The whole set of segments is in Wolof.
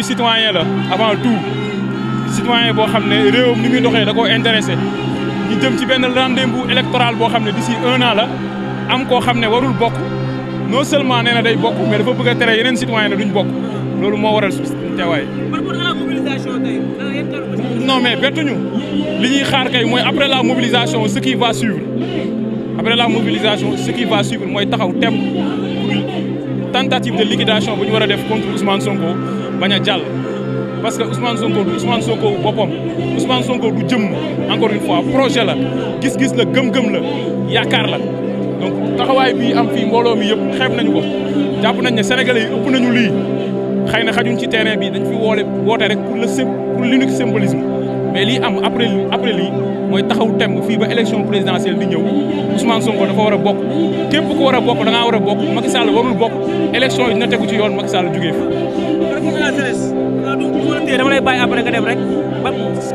citoyen la avant tout citoyen boo xam ne réewam ni muy doxee da koo intéressé ñu jëm ci benn rendez-vous électoral boo xam ne d'ici 1 an la am koo xam ne warul bokk non seulement nee na day bokk mais dafa bëgg a tere yeneen citoyen ne duñ bokk loolu moo waral teewaay. par rapport à la mobilisation tey non mais bettuñu li ñuy xaar kay mooy après la mobilisation ce qui va suivre après la mobilisation ce qui va suivre mooy taxaw tem pour tentative de liquidation bu ñu war a def contre Ousmane Sonko bañ a jàll. parce que Ousmane Sonko du Ousmane Sonko boppam Ousmane Sonko du jëmm encore une fois projet la gis-gis la gëm-gëm la yaakaar la donc taxawaay bi am fii mbooloo mi yëpp xeeb nañu ko jàpp nañ ne sénégalais yi ëpp nañu lii xëy na xajuñ ci terrain bi dañ fi woote rek pour l'unique symbolisme mais lii am après lii mooy taxaw tem fii ba élection présidentielle di ñëw Ousmane Sonko dafa war a bokk képp ku war a bokk da ngaa war a bokk Macky Sall warul bokk élection yi dina tegu ci yoon Macky Sall jógee fi. dama lay bàyyi après nga dem rek ba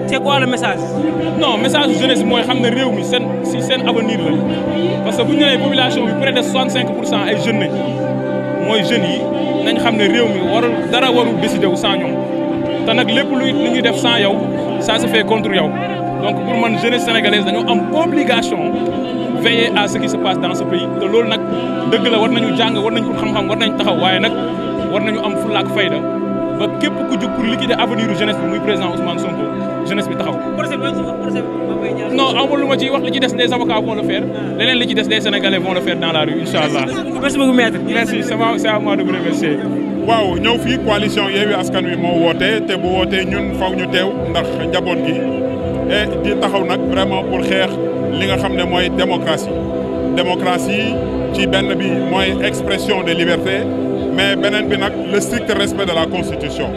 c'est quoi le message. non message jeunesse mooy xam ne réew mi seen avenir la parce que bu ñu nee population bi près de 65% ay jeunes lañ mooy jeunes yi nañ xam ne réew mi dara warul décider wu sans ñoom te nag lépp lu ñuy def sans yow ça se fait contre yow donc pour man jeunesse sénégalaise dañoo am obligation veiller à ce qui se passe dans ce pays te loolu nag dëgg la war nañu jàng war nañu xam-xam war nañ taxaw waaye nag war nañu am fulla ak fayda ba képp ku jóg pour liquider avenir jeunesse bi muy président Ousmane Sonko jeunesse bi taxaw. non amul lu ma ciy wax li ci des les avocats vont le faire leneen li ci des les sénégalais vont le faire dans la rue incha allah. merci beaucoup maître. merci c'est à moi de vous remercier. waaw ñëw fii coalition Yewwi Askan Wi moo wootee te bu wootee ñun faw ñu teew ndax njaboot gi et di taxaw nag vraiment pour xeex li nga xam ne mooy démocratie ci benn bi mooy expression de liberté. mais beneen bi nag le strict respect de la constitution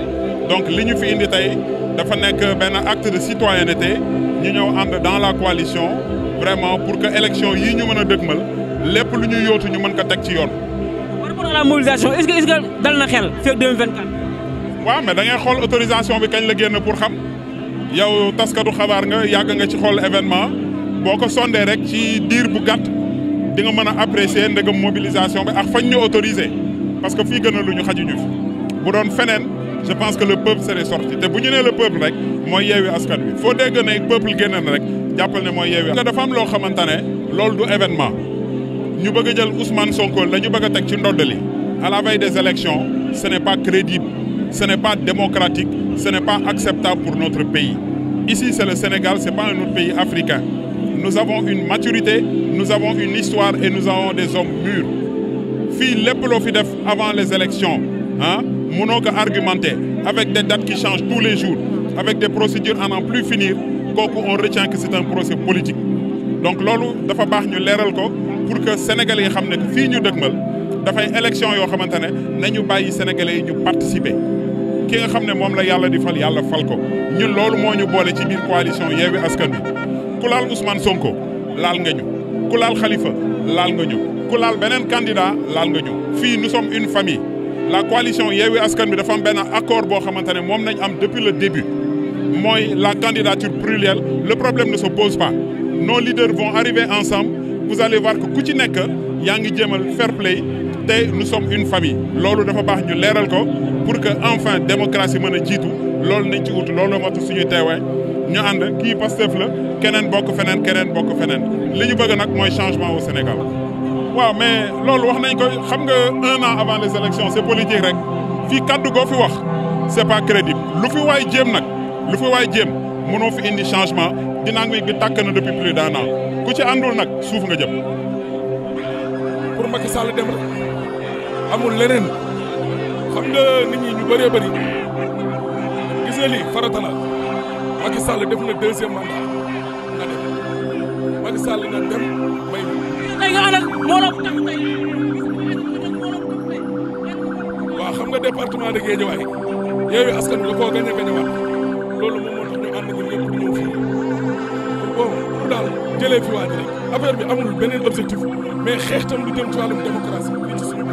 donc li ñu fi indi tey dafa nekk benn acte de citoyenneté ñu ñëw ànd dans la coalition vraiment pour que élection yii ñu mën a dëgmal lépp lu ñuy yóotu ñu mën ko teg ci yoon. par rapport à la mobilisation est-ce que dal na xel fekk 2024. waaw mais da ngay xool autorisation bi kañ la génn pour xam yow taskatu xabaar nga yàgg nga ci xool événement boo ko sondee rek ci diir bu gàtt di nga mën a apprécier ndegam mobilisation bi ak fañ ñu autorisé. parce que fii gën a lu ñu xajuñu fi bu doon feneen je pense que le peuple serait sorti te bu ñu nee le peuple rek mooy Yewwi Askan Wi foo dégg ne peuple génn na rek jàppal ne mooy Yewwi. nga dafa am loo xamante ne loolu du événement ñu bëgg a jël Ousmane Sonko la ñu bëgg a teg ci ndodd li à la veille des élections ce n'est pas crédible ce n'est pas démocratique ce n'est pas acceptable pour notre pays ici c'est le Sénégal c'est pas un autre pays africain nous avons une maturité nous avons une histoire et nous avons des hommes mûrs. fii lépp loo fi def avant les élections mënoo ko argumenter avec des dates qui changent tous les jours avec des procédures à n'en plus finir kooku on retient que c'est un procès politique donc loolu dafa baax ñu leeral ko pour que sénégalais yi xam ne fii ñu dëgmal dafay élection yoo xamante ne nañu bàyyi sénégalais yi ñu participer ki nga xam ne moom la yàlla di fal yàlla fal ko ñun loolu moo ñu boole ci biir coalition Yewwi Askan Wi ku laal Ousmane Sonko laal nga ñu ku laal Khalifa laal nga ñu ku laal beneen candidat laal nga ñu fii nous sommes une famille la coalition Yewwi Askan Wi dafa am benn accord boo xamante ne moom nañ am depuis le début mooy la candidature plurielle le problème ne se pose pas nos leaders vont arriver ensemble vous allez voir que ku ci nekk yaa ngi jéemal fair play te nous sommes une famille loolu dafa baax ñu leeral ko pour que enfin démocratie mën a jiitu loolu nañ ci ut loolu moo tax suñuy teewee ñu ànd kii Pastef la keneen bokk feneen keneen bokk feneen li ñu bëgg nag mooy changement au Sénégal. waaw mais loolu wax nañ ko xam nga 1 an avant les élections c'est politique rek fii kaddu goo fi wax c'est pas crédible lu fi waay jéem nag lu fi waay jéem mënoo fi indi changement dynamique bi tàkk na depuis plus d'1 an ku ci àndul nag suuf nga jëm. pour Macky Sall dem rek amul leneen xam nga nit ñi ñu bëree bëri gis nga lii farata la Macky Sall def na 2e mandat na dem Macky Sall na dem may. tey nga ànd ak mbooloo bu takku tey. waaw xam nga département de Guédiawaye Yewwi Askan Wi da koo gañ a gañawaat loolu moom moo tax ñu ànd ñun ñëpp ñëw fii bon pour daal jëlee fi waa ji rek affaire bi amul beneen objectif mais xeex tam lu jëm ci wàllum démocratie fii ci suñu